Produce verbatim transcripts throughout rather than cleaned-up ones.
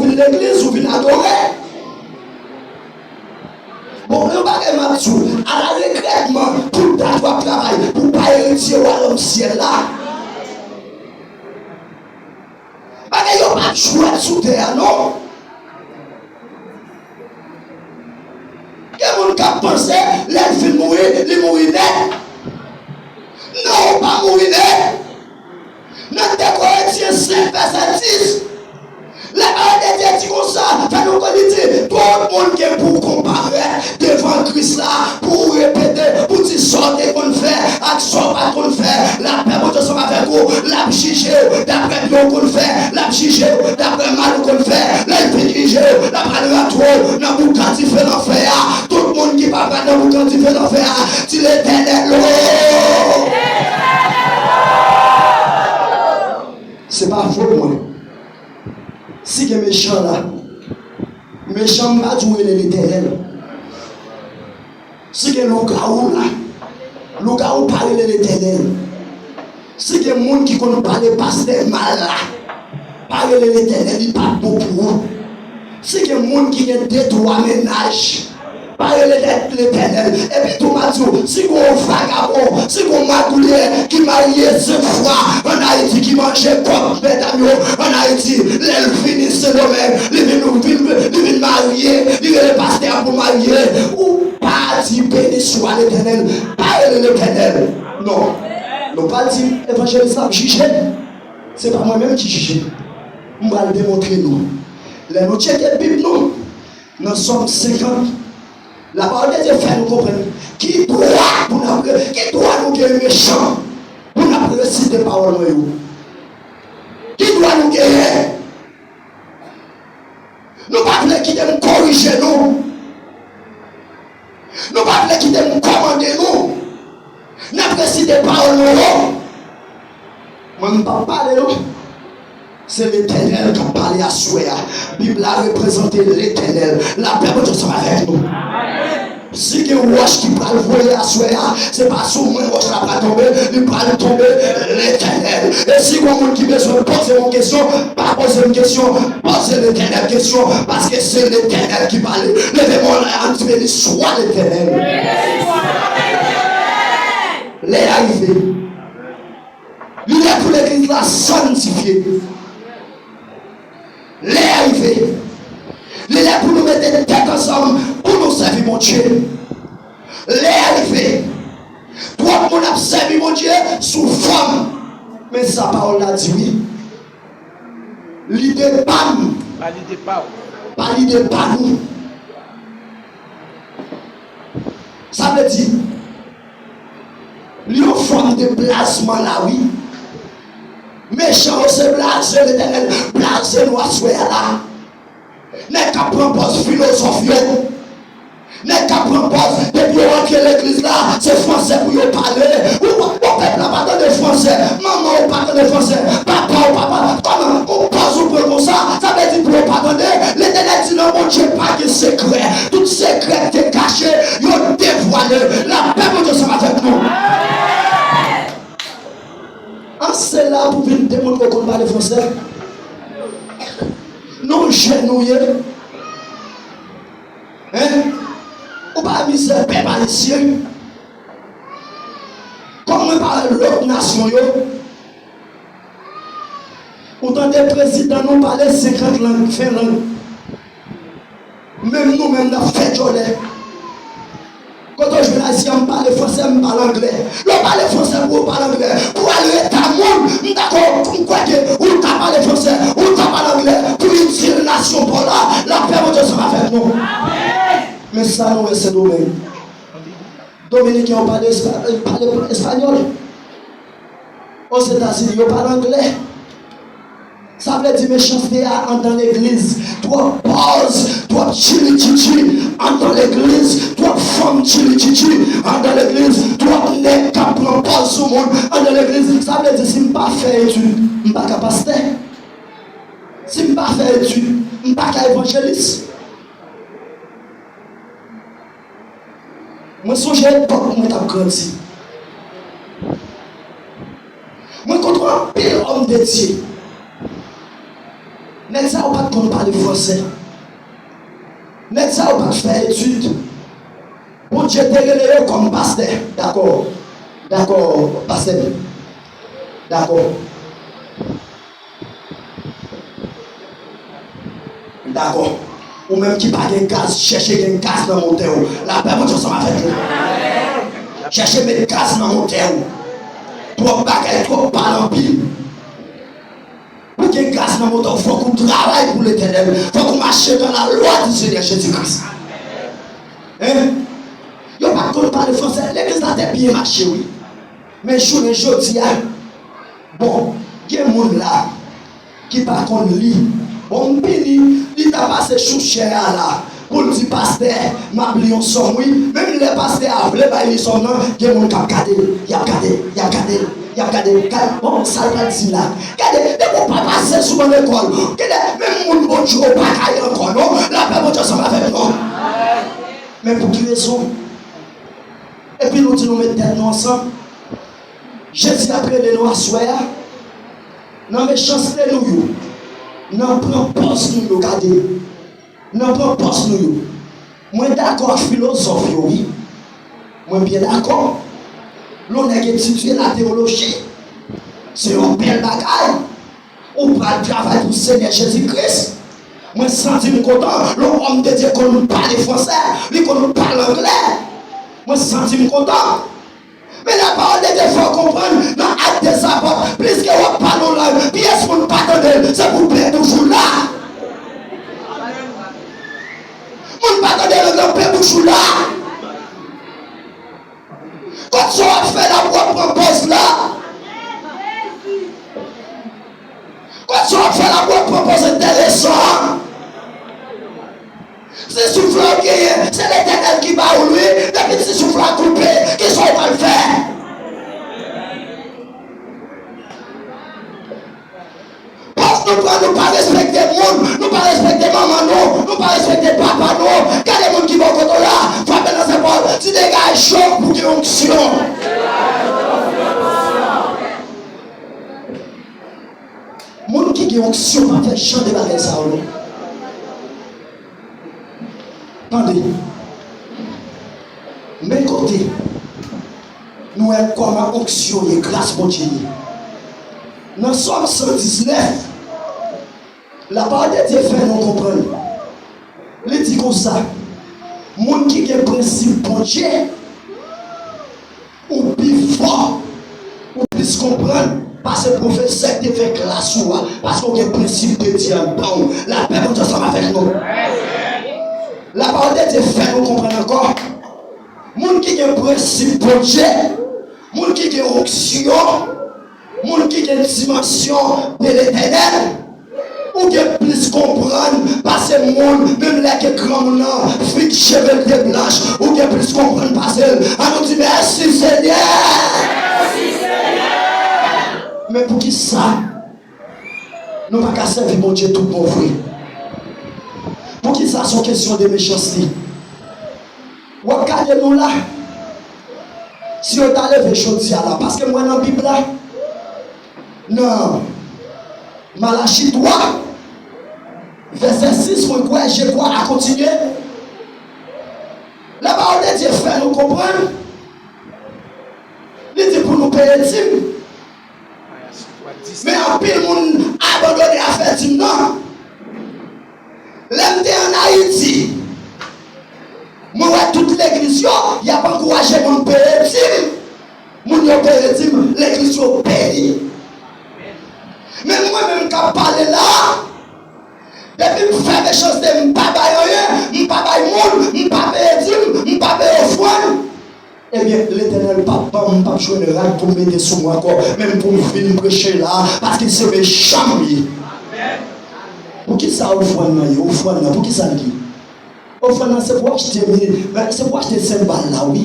vin legliz, ou vin adore. Bon, yon bagay m ap di w, alaregrètman, pou dat w ap travay, pou w pa eritye wayòm syèl la. Bagay yo p ap jwèt sou tè a, non. Gen moun k ap panse, lè l fin mouri, li mouri nèt. Non, ou pa mouri nèt. Nan de Korentyen senk vèsè dis, lapawòl de Dye di konsa, fè nou konn li di, tout moun gen pou konparèt devan Kris la, pou ou repete, pou di sa w te konn fè, ak sa w pa t konn fè, lapè Bondye ansanm avèk ou, l ap jije w daprè byen w konn fè, l ap jije w daprè mal ou konn fè. Lè l fin jije w, l ap al rantre w nan boukan dife lanfè a. Tout moun ki pa pral nan boukan dife lanfè a, di Letènèl o! Se pa fòt mwen. Si gen mechan la, mechan m pa di w rele Letènèl. Si gen lougawou la, lougawou pa rele Letènèl. Si gen moun ki konn pale pastè mal la, pa rele Letènèl, li p ap bon pou ou. Si gen moun ki gen de twa mennaj, pa rele Letènèl. Epi tou m ap di w, si gen yon vagabon, si gen yon magouyè ki marye senk fwa ann Ayiti, ki manje kòb medam yo ann Ayiti, lè l vini Sendomeng, li vin, li vin, li vin marye, li rele pastè a pou marye. Ou pa di beni swa Letènèl, pa rele Letènèl. Non. Non, pa di evanjelis la ap jije m. Se pa mwen menm ki jije. M pral demontre nou. Lè nou tcheke Bib nou, nan Sòm senkant, lapawòl de Dye fè nou konprann ki dwa pou n ap re-, ki dwa nou gen mechan pou n ap resite pawòl mwen yo. Ki dwa nou genyen? Nou pa vle kite m korije nou. Nou pa vle kite m kòmande nou. N ap resite pawòl nou yo. Mwen, m p ap pale non. Se Letènèl k ap pale aswè a. Bib la reprezante Letènèl. Lapè Bondye ansanm avèk nou. Si gen wòch ki pral voye aswè a, se pa sou mwen wòch la pral tonbe, li pral tonbe Letènèl. E si gen moun ki bezwen poze yon kesyon, pa poze m kesyon, poze Letènèl kesyon, paske se Letènèl ki pale. Leve men w anlè a, di beni swa Letènèl. Lè a rive. Li lè pou legliz la sanntifye. Lè a rive. Li lè pou nou mete tèt ansanm pou nou sèvi Bondye. Lè a rive. Twòp moun ap sèvi Bondye sou fòm. Men sa pawòl la di wi. Lide pa m. Pa lide pa w. Pa lide pa nou. Sa vle di, li yon fòm de blazman la wi. Mechan yo se blaze Letènèl, blaze nou aswè a la. Nèg k ap pran pòz filozòf yo. Nèg k ap pran pòz, depi yo rantre legliz la, se fransè pou yo pale. Ou, ou pèp la pa tande fransè. Manman ou pa tande fransè. Papa ou pa, pa, kòman? Ou pòz ou pran konsa, sa vle di pou yo pa tande. Letènèl di non, Bondye pa gen sekrè. Tout sekrè ki te kache, yo devwale. Lapè Bondye ansanm avèk nou. An se la pou vin demontre w konn pale fransè. Non, jèn ou ye. Hein? Ou pa mizè pèp ayisyen. Kòm mwen pa wè lòt nasyon yo. Ou tande prezidan nou pale senkant lang, ven lang. Menm nou menm n ap fè djòlè. Kote w jwenn ayisyen an pale fransè, m pale anglè. Lè w pale fransè pou ou pale anglè. Pou al reta moun, m dakò, m kwè ke ou ta pale fransè, ou ta pale anglè, pou itil nasyon pa w la, lapè Bondye ansanm avèk nou. Men sa nou wè Sendomeng. Dominiken yo pale espa-, pale espanyòl. Ozetazini, yo pale anglè. Sa vle di mechanste a anndan legliz. Twòp pòz, twòp tchilitchitchi anndan legliz. Twòp fanm tchilitchitchi anndan legliz. Twòp nèg k ap pran pòz sou moun anndan legliz. Sa vle di si m pa fè etid, m pa ka pastè. Si m pa fè etid, m pa ka evanjelis. Mwen sonje epòk mwen t ap grandi. Mwen kontre anpil òm de Dye. Nèg sa yo pa t konn pale fransè. Nèg sa yo pa t fè etid. Bondye te rele yo kòm pastè. Dakò. Dakò, pastè. Dakò. Dakò. Ou menm ki pa gen gaz, chèche gen gaz nan motè w. Lapè Bondye ansanm avèk nou. Chèche met gaz nan motè w. Twòp bagay, twòp pale anpil. Pou gen gaz nan motè w, fòk ou travay pou Letènèl. Fòk ou mache dans la loi du Seigneur Jésus-Christ. Hein? Yo pa t konn pale fransè. Legliz la te byen mache, wi. Men jounen jodi a, bon, gen moun la ki pa konn li. Bon, m pini, li ta pase chouchè a la pou l di, pastè, m ap li yon sòm, wi. Menm lè pastè a vle bay li sòm nan, gen moun k ap gade l, y ap gade l, y ap gade l, y ap gade l. Gade, bon, sa l pral di la. Gade, depi w pa pase sou ban lekòl, gade, menm moun Bondye w pa ka ye ankò, non. Lapè Bondye ansanm avèk nou. Men pou ki rezon? Epi nou di nou met tèt nou ansanm. Jezi ap rele nou aswè a. Nan mechanste nou yo, nan pran pòz nou yo, gade, nan pran pòz nou yo. Mwen dakò ak filozòf yo, wi. Mwen byen dakò. Lè yon nèg etidye latewoloji, se yon bèl bagay. Ou pral travay pou Senyè Jezi Kris. Mwen santi m kontan lè yon òm de Dye konn pale fransè, li konn pale anglè. Mwen santi m kontan. Men lapawòl de Dye fè w konprann nan Ak dè Zapòt, pliske w ap pale yon lang, pyès moun pa tande l, se pou pen bouch ou la. Moun pa tande lang nan, pen bouch ou la. Kot sa w ap fè la pou w ap pran pòz la? Kot sa w ap fè la pou w ap pran pòz enteresan? Ti souf la w genyen, se Letènèl ki ba ou l, wi. Depi ti souf la koupe, kisa w pral fè? Pòz nou pran, nou pa respekte moun, nou pa respekte manman nou, nou pa respekte papa nou. Gade moun ki bò kote w la, frape nan zepòl, di degaje w pou gen onksyon. Moun ki gen onksyon pa fè jan de bagay sa yo, non. Tande. Men kote nou wè kòman onksyon ye, gras Bondye ye. Nan Sòm san diznèf, lapawòl de Dye fè nou konprann. Li di konsa, moun ki gen prensip Bondye, ou pi fò, ou plis konprann pase pwofesè k te fè klas ou a, paske w gen prensip de Dye anndan w. Lapè Bondye ansanm avèk nou. Lapawòl de Dye fè nou konprann ankò. Moun ki gen prensip Bondye, moun ki gen onksyon, moun ki gen dimansyon de Letènèl, ou gen plis konprann pase moun, menm lè ke granmoun nan fik cheve l te blanch, ou gen plis konprann pase l. An nou di, mèsi, Senyè! Men poukisa nou pa ka sèvi Bondye tout bon vre? Poukisa se yon kesyon de mechanste? W ap gade nou la. Si yo ta leve jodi a la, paske m wè nan Bib la, nan Malachi twa, vèsè sis, mwen kwè, je crois, a kontinye. Lapawòl de Dye fè nou konprann. Li di pou nou peye dim. Men anpil moun abandone afè dim nan. Lè m te ann Ayiti, mwen wè tout legliz yo, y ap ankouraje moun peye dim. Moun yo peye dim, legliz yo beni. Men mwen menm k ap pale la, depi m fè mechanste, m pa bay anyen, m pa bay moun, m pa peye dim, m pa peye ofrann. Ebyen, Letènèl p ap ban m, m p ap jwenn rad pou m mete sou mwen ankò, menm pou m vin preche la, paske se mechan m ye. Poukisa ofrann nan ye? Ofrann nan, poukisa l ye? Ofrann nan se pou achte mi-, se pou achte senbal la, wi.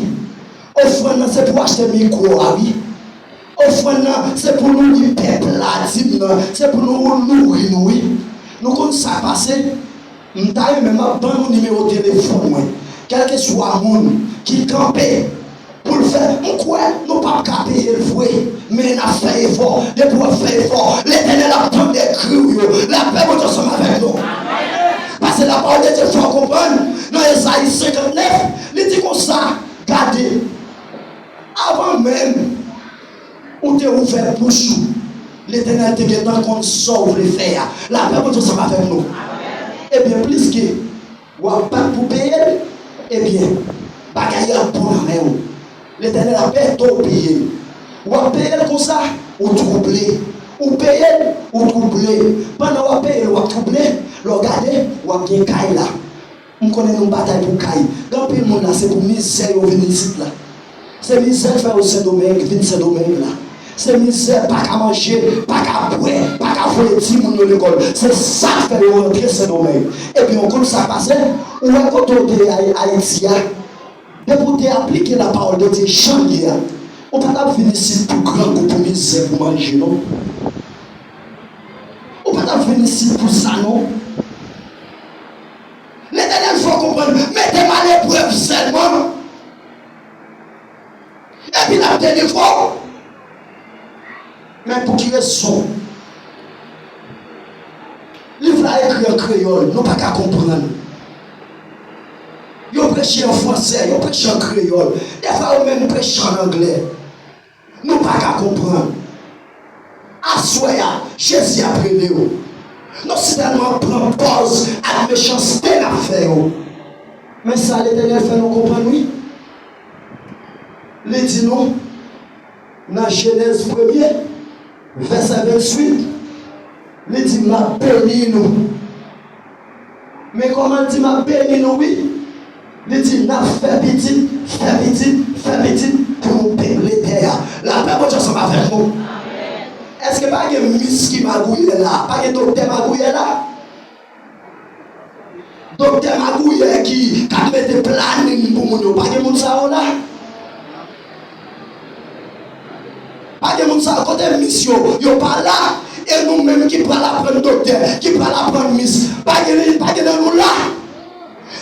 Ofrann nan se pou achte mikwo a, wi. Ofrann nan se pou nouri pèp la, dim nan se pou nou nouri nou, wi. Nou konn sa k pase? M ta renmen m ap ban nou nimewo telefòn mwen. Kèlkeswa moun ki kanpe pou l fè, m kwè nou p ap ka peye l vre, men n ap fè efò. Depi w ap fè efò, Letènèl ap tande kri w yo. Lapè Bondye ansanm senkantnèf, li di konsa, gade, avan menm ou te ouvè bouch ou, Letènèl te gentan konn sa w vle fè a. Lapè Bondye ansanm avèk nou. Ebyen, pliske w ap bat pou peye l, ebyen, bagay yo ap bon nan men w. Letènèl ap ede w peye l. W ap peye l konsa, ou twouble. Ou peye l, ou twouble. Pandan w ap peye l, w ap twouble. Lè w gade, w ap gen kay la. M konnen nou batay pou kay. Gen anpil moun la, se pou mizè yo vin isit la. Se mizè k fè yo Sendomeng, vin Sendomeng la. Se mizè, pa ka manje, pa ka bwè, pa ka voye timoun yo lekòl. Se sa k fè yo rantre Sendomeng. Epi, w konn sa k pase? Ou wè kote w te ye Ay-, Ayiti a? Depi w te aplike lapawòl de Dye jan l ye a, ou pa t ap vin isit pou grangou, pou mizè, pou manje, non. Ou pa t ap vin isit pou sa, non. Letènèl fè w konprann, mete m aleprèv sèlman. Epi l ap delivre w. Men pou ki rezon? Liv la ekri an kreyòl, nou pa ka konprann. Yo preche an fransè, yo preche an kreyòl. Defwa yo menm preche an anglè. Nou pa ka konprann. Aswè a, Jezi ap rele w. Nou sitèlman pran pòz ak mechanste n ap fè yo. Men sa Letènèl fè nou konprann, wi. Li di nou, nan Jenèz premye, vèsè venntuit, li di, "M ap beni nou." Men kòman l di, "M ap beni nou," wi? Li di, "N ap fè pitit, fè pitit, fè pitit pou nou peple tè a." Lapè Bondye ansanm avèk nou. Èske pa gen mis ki magouyè la? Pa gen doktè magouyè la? Doktè magouyè ki, k ap mete planin pou moun yo, pa gen moun sa yo la? Pa gen moun sa yo, kote mis yo? Yo pa la. E nou menm ki pral aprann doktè, ki pral aprann mis, pa gen, pa gen nan nou la?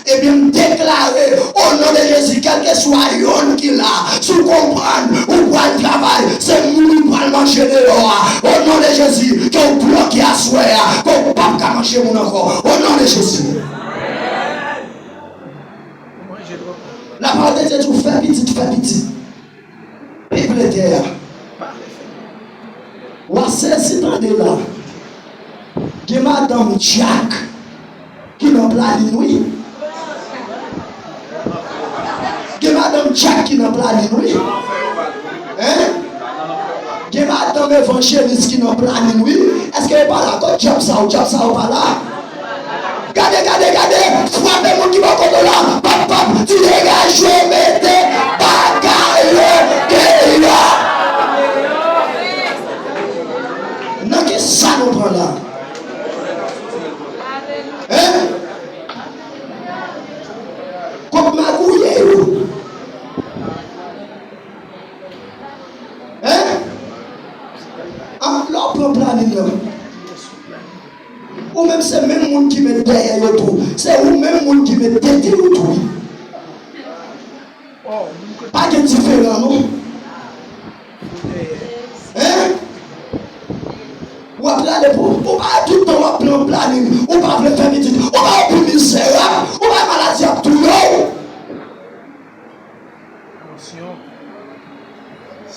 Ebyen, m deklare, o non de Jezi, kèlkeswa yonn ki la, si w konprann ou pral travay, se moun ou pral manje deyò a. O non de Jezi, ke w bloke aswè a, ke w p ap ka manje moun ankò. O non de Jezi. Lapawòl de Dye di w fè pitit, fè pitit. Peple tè a. W a sezi tande la. Gen madanm dyak ki nan planin, wi. Gen madanm dyak ki nan planin, wi. Hein? Gen madanm evanjelis ki nan planin, wi. Èske yo pa la? Kot djab sa yo? Djab sa yo pa la? Gade, gade, gade! Frape moun ki bò kote w la! Pap, pap! Di, "Degaje w, mete bagay yo deyò!" Nan ki sa nou pran la? Hein? Kot magouyè yo? Hein? Ah, lè w pran planin nan, ou menm se menm moun ki met dèyè yo tou. Se ou menm moun ki met tete yo tou, wi. Pa gen diferan, non. Hein? W ap rale pou, ou pa tout tan w ap pran planin, ou pa vle fè pitit, ou pa wè pou mizerab, ou pa maladi ap touye w.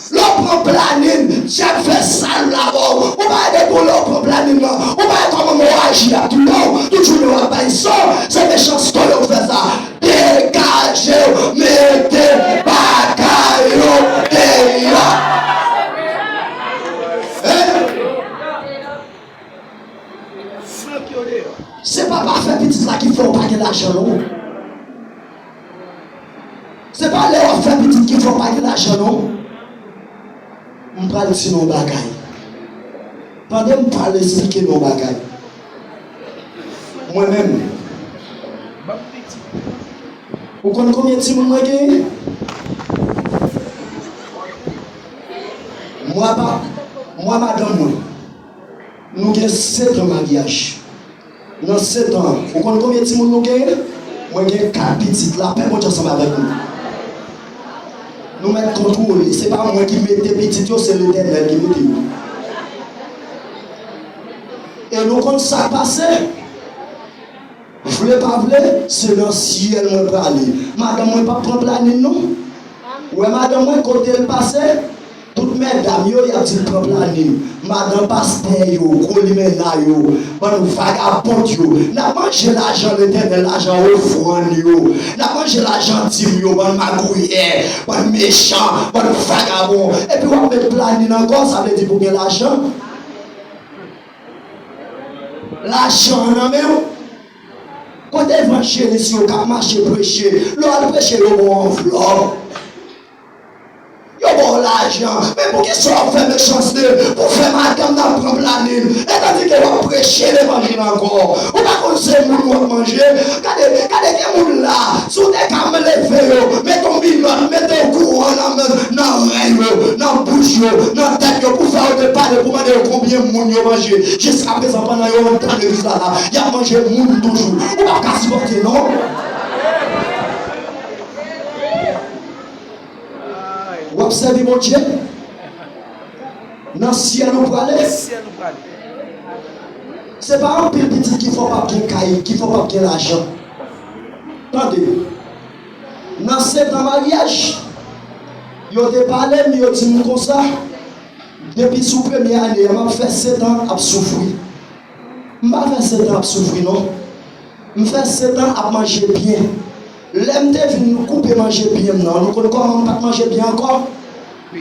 Lè w pran planin, dyab fè sa l vle avè w. Ou pa wè depi lè w pran planin nan, ou pa wè kòman mò aji ap touye w. Tout jounen w ap bay san, se mechanste yo k fè sa. Degaje w, mete bagay yo deyò. Hein? Se pa pa fè pitit la ki fè w pa gen lajan, non. Se pa lè w ap fè pitit ki fè w pa gen lajan, non. M pral di nou yon bagay. Tande m pral esplike nou yon bagay. Mwen menm, ou konn konbyen timoun mwen genyen? Mwen pa, mwen madanm mwen. Nou gen sèt an maryaj. Nan sèt an, ou konn konbyen timoun nou genyen? Mwen gen kat pitit. Lapè Bondye ansanm avèk nou. Nou mèt kontwole. Se pa mwen ki mete pitit yo, se Letènèl ki mete yo. E nou konn sa k pase? Vle pa vle, se nan syèl mwen prale. Madanm mwen p ap pran planin non. Ou wè madanm mwen kote l pase, tout medam yo, y ap di l pran planin. Madanm pastè yo, gwo limena yo, bann vagabond yo. N ap manje lajan Letènèl, lajan ofrann yo. N ap manje lajan dim yo, bann magouyè, bann mechan, bann vagabon. Epi w ap met planin ankò, sa vle di pou gen lajan. Lajan an nan men w. Kote evanjelis yo k ap mache preche? Lè w al preche, yo ba w anvlòp. Yo ba w lajan. Men poukisa w ap fè mechanste pou fè madanm nan pran planin? E tandike w ap preche levanjil ankò. Ou pa konn se moun w ap manje? Gade, gade gen moun la, si w te ka leve yo, mete yon minòt, mete yon kouran nan men, nan ren yo, nan bouch yo, nan tèt yo, pou fè yo te pale, pou mande yo konbyen moun yo manje. Jiskaprezan, pandan yo anndan legliz la, la, y ap manje moun toujou. Ou p ap ka sipòte, non. W ap sèvi Bondye? Nan syèl ou prale? Se pa anpil pitit ki fè w p ap gen kay, ki fè w p ap gen lajan. Tande, nan sèt an maryaj, yo te pale m, yo di m konsa, depi sou premye ane a, m ap fè sèt an ap soufri. M pa fè sèt an ap soufri, non. M fè sèt an ap manje byen. Lè m te vin koupe manje byen m nan, nou konn kòman m pa t manje byen ankò?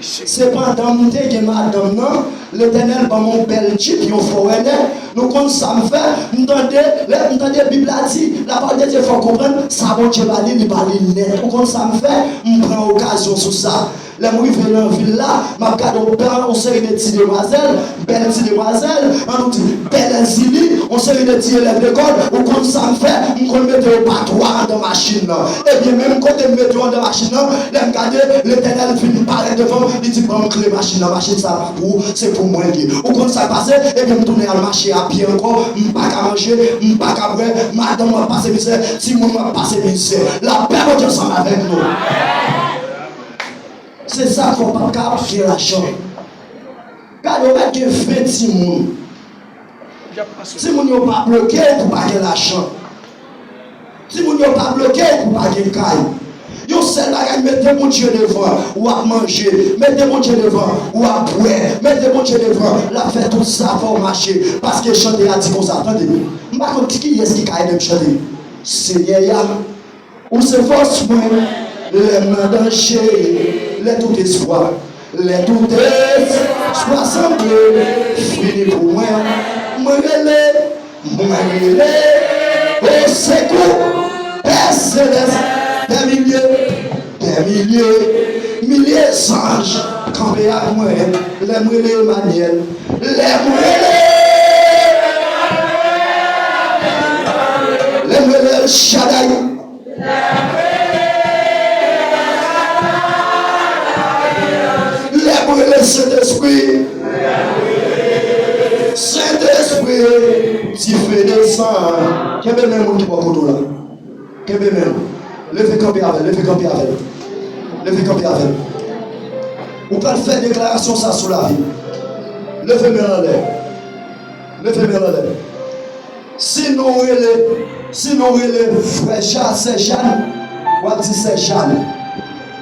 Se pandan m te gen madanm nan, Letènèl ban m yon bèl djip, yon Forerunner. Nou konn sa m fè? M tande, lè m tande Bib la di, lapawòl de Dye fè w konprann, sa Bondye ba li, li ba li nèt. Ou konn sa m fè? M pran okazyon sou sa. Lè m rive nan vil la, m ap gade yon pa-, yon seri de ti demwazèl, bèl ti demwazèl, an nou di, bèl Zili, yon seri de ti elèv lekòl, ou konn sa m fè, m konn mete yo pa twa anndan machin nan. Ebyen, menm kote m mete yo anndan machin nan, lè m gade, Letènèl vin parèt devan m, li di, "Ban m kle machin nan, machin sa a pa pou ou, se pou mwen l ye." Ou konn sa k pase? Ebyen, m tounen al mache a pye ankò, m pa ka manje, m pa ka bwè, madanm mwen ap pase mizè, timoun mwen ap pase mizè. Lapè Bondye ansanm avèk nou. Se sa k fè w p ap ka gen lajan. Gade, w mèt gen ven timoun. Timoun yo pa bloke w pou w pa gen lajan. Timoun yo pa bloke w pou w pa gen kay. Yon sèl bagay, mete Bondye devan, w ap manje. Mete Bondye devan, w ap bwè. Mete Bondye devan, l ap fè tout zafè w mache. Paske chante a di konsa, tande. M pa konn ki, kiyès ki ka ede m chante. Senyè a, ou se fòs mwen, lè m nan danje, lè tout espwa, lè tout espwa sanble fini pou mwen. Mwen rele, mwen rele, o sekou, Pè Selès, dè milye, dè milye, milye zanj kanpe ak mwen, lè m rele Emanyèl, lè m rele, lè m rele El Shaddai. Lè m rele Sentespri, Sentespri, dife desann. Kenbe men moun ki bò kote w la. Kenbe men l. Leve kanpe avè l, leve kanpe avè l. Leve kanpe avè l. Ou pral fè deklarasyon sa sou lavi. Leve men l anlè. Leve men l anlè. Si non w rele, si non w rele frè Ja-, sè Jàn, w ap di sè Jàn.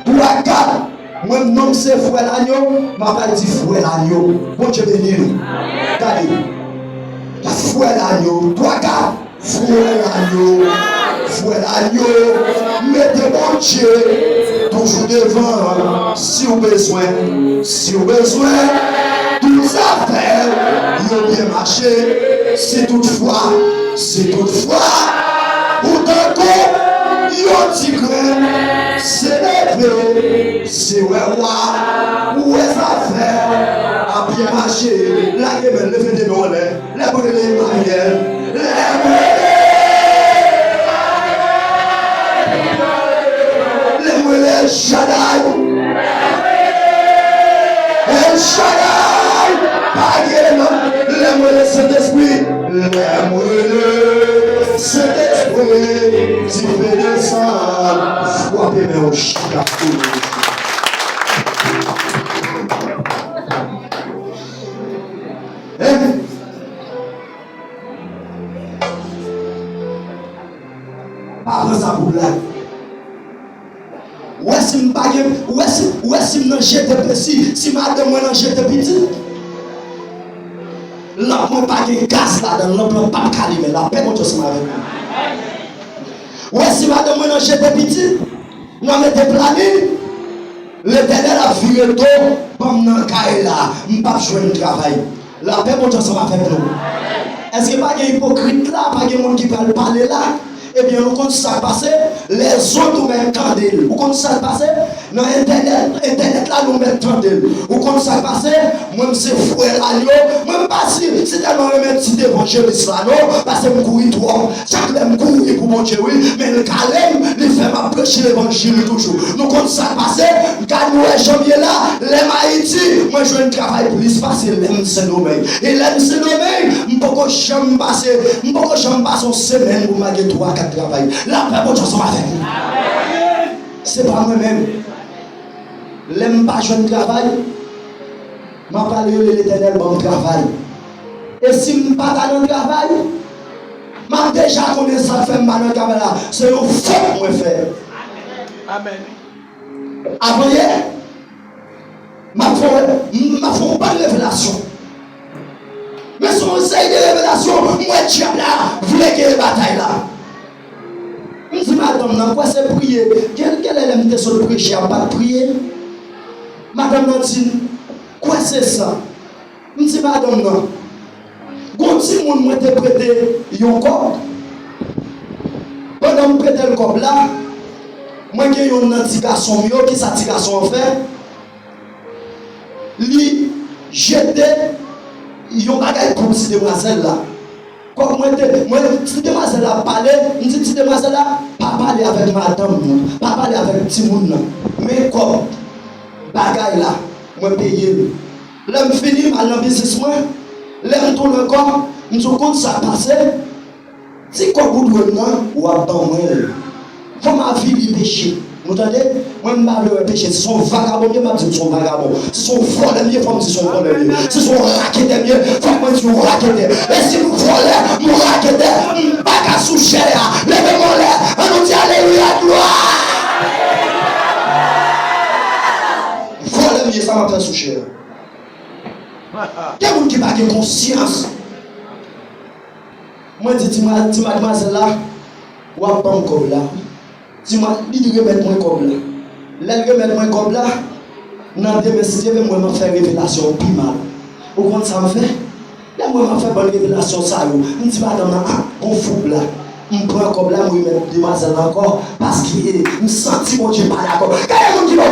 Twa, kat, mwen non m se frè Lanyo, m ap al di frè Lanyo. Bondye beni nou. Gade. Frè Lanyo, twa, kat, frè Lanyo, frè Lanyo, mete Bondye toujou devan. Si w bezwen, si w bezwen, tout zafè w yo byen mache. Si toutfwa, si toutfwa, ou tankou yon ti grenn, se leve, se wè wa, ou wè zafè w ap byen mache. Lage men, leve de men w anlè. Lè m rele Emanyèl, lè m rele, lè m rele El Shaddai, El Shaddai, pa gen lòt. Lè m rele Sentespri, lè m rele Sentespri, dife desann, frape men w chita pou nou. Hein? Pa pran sa pou blag. Ou wè si m pa gen, ou wè si, ou wè si m nan jete pesi, si madanm mwen nan jete pitit. Lanp mwen pa gen gaz ladan l, lanp lan p ap ka limen. Lapè Bondye ansanm avèk nou. Ou wè si madanm mwen nan jete pitit, nan mete planin, Letènèl ap vire do ban m nan kay la, m p ap jwenn travay. Lapè Bondye ansanm avèk nou. Èske pa gen ipokrit la, pa gen moun ki pral pale la? Ebyen, ou konn sa k pase? Lèzòt ou mèt tande l. Ou konn sa k pase? Nan entènèt, entènèt la nou mèt tande l. Ou konn sa k pase? Mwen m se frè Lanyo. Mwen m pa si, si tèlman renmen ti evanjelis la non, paske m kouri twòp. Chak lè m kouri pou Bondye wi, men l kale m, li fè m ap preche levanjil toujou. Nou konn sa k pase? Gad nou wè jan m ye la, lè m Ayiti, mwen jwenn travay plis pase lè m Sendomeng. E lè m Sendomeng, m poko janm pase, m poko janm pase yon semèn pou m pa gen twa, kat travay. Lapè Bondye ansanm avèk nou. Se pa mwen menm. Lè m pa jwenn travay, m ap al rele Letènèl ban m travay. E si m pa ta nan travay, m ap deja konnen sa k fè m pa nan travay la. Se yon fòt mwen fè. Amèn. Avanyè, m ap fè, m ap fè yon bann revelasyon. Men se yon seri de revelasyon, m wè dyab la vle genyen batay la. M di madanm nan, kwè se priye. Gen, gen lè lè m te sot preche a, m pa t priye. Madanm nan di m, kwè se sa. M di madanm nan, gon timoun mwen te prete yon kòb. Pandan m prete l kòb la, mwen gen yonn nan ti gason m yo, kisa ti gason an fè? Li jete yon bagay pou ti demwazèl la. Kòm mwen te, mwen, ti demwazèl la ap pale, m di ti demwazèl la, pa pale avèk madanm nan, pa pale avèk timoun nan. Men kòb, bagay la, mwen peye l. Lè m fini, m al nan biznis mwen. Lè m tounen ankò, m di w konn sa k pase? Ti kòb ou dwe m nan, w ap ban mwen l. Fò m avili peche. Nou tande? Mwen m pa vle wè peche. Si se yon vagabon m ye, m ap di m se yon vagabon. Si se yon vòlè m ye, fò m di se yon vòlè m ye. Si se yon raketè m ye, fò mwen di yon raketè. E si m vòlè, m raketè, m pa ka sou chè a. Leve m anlè, ann nou di alelouya, glwa! Vòlè m ye, sa m ap fè sou chè a? Gen moun ki pa gen konsyans. Mwen di ti ma-, ti madmwazèl la, w ap ban m kòb la. Ti ma-, li remèt mwen kòb la. Lè l remèt mwen kòb la, nan demen, si Dye vle, m wè m ap fè revelasyon pi mal. Ou konn sa m fè? Lè m wè m ap fè bann revelasyon sa yo, m di madanm nan, a, gon foub la. M pran kòb la, m remèt demwazèl la ankò, paske m santi Bondye pa dakò. Gade moun ki bò